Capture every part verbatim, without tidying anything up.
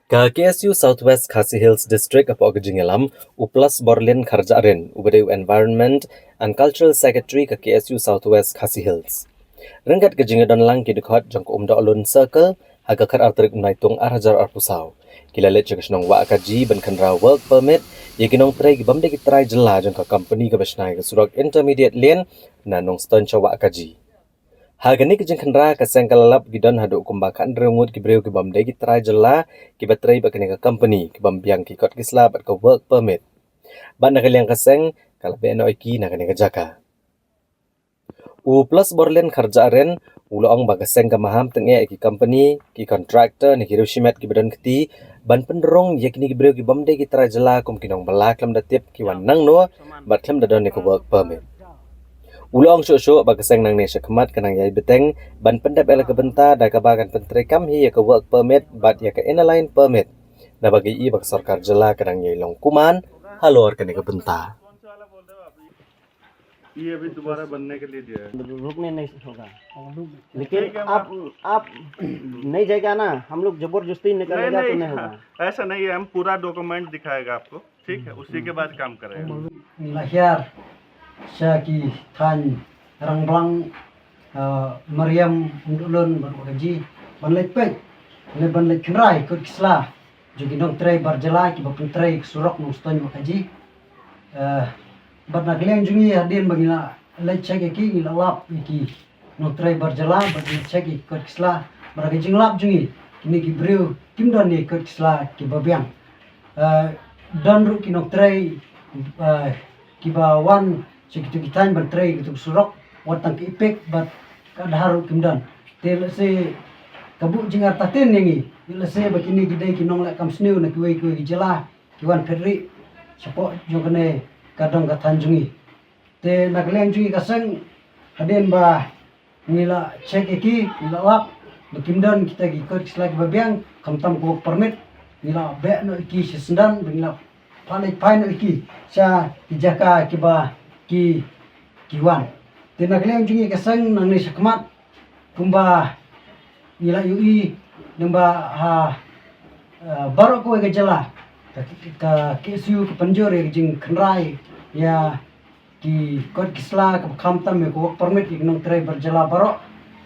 Ka K S U South West Khasi Hills District hapoh ka jingïalam u Plus Borlin Kharjahrin, uba dei u Environment and Cultural Secretary ka K S U South West Khasi Hills. Ryngkat ka jingdon lang ki dkhot jong ka Umdohlun Circle, ha ka khatar tarik u Naitung ar hajar arphew saw, ki la leit sha ka shnong Wahkaji ban khynra work permit ïa ki nongtrei ki bym dei ki trai jylla jong ka company kaba shna ïa ka surok intermediate lane na Nongstoiñ sha Wahkaji. Ha kane ka jingkhynra ka seng ka la lap ki don haduh kumba khathynriew ngut ki briew ki bym dei ki trai jylla kiba trei bad kane ka company, ki bym biang ki kot ki sla bad ka work permit. Bad na ka liang ka seng ka la beh noh ïa ki na kane ka jaka. U Plus Borlin Kharjahrin u la ong ba ka seng ka maham tyngeh ïa ki company, ki contractor ne ki riew shimet kiba don kti ban pynrung ïa kine ki briew ki bym dei ki trai jylla kum ki nongbylla khlem da tip, ki wan nangno bad khlem da don ïa ka work permit. U la ong shuh shuh ba ka seng nangne shakhmat ka nang ïai bteng ban pyndep ïa la ka bynta da kaba kan pyntreikam hi ïa ka work permit bad ïa ka Inner Line Permit, naba ka ïohi ba ka sorkar jylla ka nang ïai long kuman halor kane ka bynta. ये अभी दोबारा बनने के लिए दिया है। रुकने नहीं होगा। लेकिन आप आप नहीं जाएगा ना, हम लोग जबरदस्ती नहीं निकालेगा तो नहीं नहीं होगा। ऐसा नहीं है, हम पूरा डॉक्यूमेंट दिखाएगा आपको, ठीक है, उसी के बाद काम करेगा। Ngi la hiar sha ki thaiñ Rangblang, Mariam, Umdulun bad Wakaji ban leit peit ne ban leit khynra ïa ki kot ki sla jong ki nongtrei bar jylla kiba pyntrei ka surok Nongstoiñ Wakaji. Bad na ka liang jong ngi hadien ba ngi la leit check ïa ki, ngi la lap ïa ki nongtrei bar jylla bad ngi check ïa ki kot ki sla. Bad ha ka jinglap jong ngi, kine ki briew kim don ïa ki kot ki sla kiba biang. Don ruh ki nongtrei kiba wan sha kito ki thaiñ ban trei kito ki surok, wat tang ka Epek bad ka Adhar ruh kim don. Te lehse ka buh jingartatien ïa ngi, lehse ba kine ki dei ki nongleh kam sniew na kiwei kiwei ki jylla ki wan phet rieh shapoh jong kane ka dong ka thaiñ jong ngi. Te na ka liang jong ngi ka seng, hadien ba ngi la check ïa ki, ngi la lap ba kim don kita ki kot ki sla kiba biang, khamtam ka work permit, ngi la beh noh ïa ki sha Syndan, ba ngi la phah leit phai noh ïa ki sha ki jaka kiba ki ki wan. Te na ka liang jong ngi ka seng nangne shakhmat, kumba ngi la ïohi, lyngba ha baroh kawei ka jylla, ka K S U ka pynjur ïa ka jingkhynra ïa ki kot ki sla kaba khamtam ïa ka work permit ïa ki nongtrei bar jylla baroh.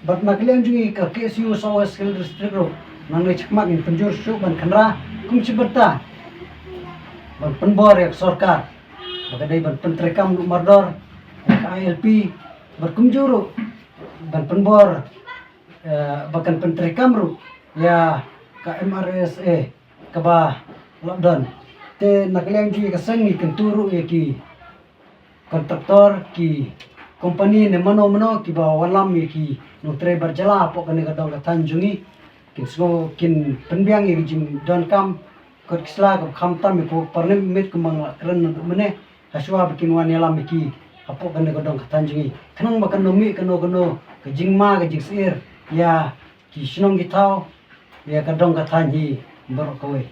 Bad na ka liang jong ngi ka K S U South West Hill District ruh, nangne shakhmat ngin pynjur shuh ban khynra kum shi bynta ban pynbor ïa ka sorkar ba ka dei ban pyntreikam noh mardor ïa ka I L P, bad kumjuh ruh ban pynbor ba kan pyntreikam ruh ïa ka M R S A kaba la don. Te na ka liang jong ngi ka seng ngi kyntu ruh ïa ki kontraktor, ki kompani ne mano mano kiba wallam ïa ki nongtrei bar jylla hapoh kane ka dong ka thaiñ jong ngi, kin sngew kin pynbiang ïa ka jingdonkam kot ki sla kaba khamtam ïa ka work permit kumba nga la kren naduh mynne, hashwa ba kin wan ïalam ïa ki hapoh kane ka dong ka thaiñ jong ngi, khnang ba kan ym mih kano kano ka jingma ka jingsyier ïa ki shnong ki thaw, ïa ka dong ka thaiñ hi baroh kawei.